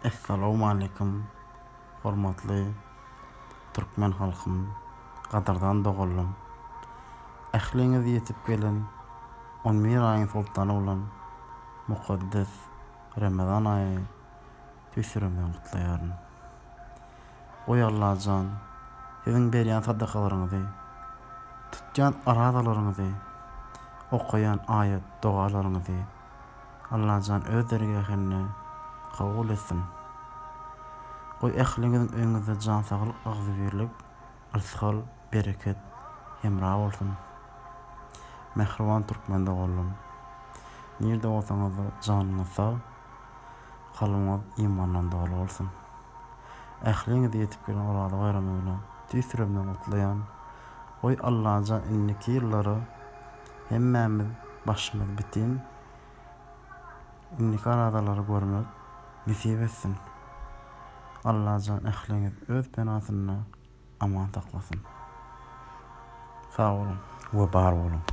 Essalawmaleýkum hormatly türkmen halkym, gadyrdan doganlarym! Ähliňizi ýetip gelen on bir aýyň soltany bolan mukaddes Remezan aýy tüýs ýüregimden gutlaýaryn. Goý Allajan siziň berýän sadakalaryňyzy, tutýan orazalaryňyzy, okaýan aýat dogalaryňyzy Allajan öz dergähinde kabul etsin. Goý ähliňiziň öýüňizde jan saglyk agzybirlik yrsgal bereket hemra bolsun. Mähriban türkmen doganlarym. Nirde bolsaňyzda janyňyz sag, kalbyňyz imandan doly bolsun. Ähliňizi ýetip gelen Oraza baýramy bilen tüýs ýüregimden gutlaýan. Goý Allajan indiki ýyllara Hemmämiz başymyz bitin indiki arazalary görmek nesip etsin. Allajan ähliňiz öz penasynda aman saklasyn. Sag boluň we bar boluň.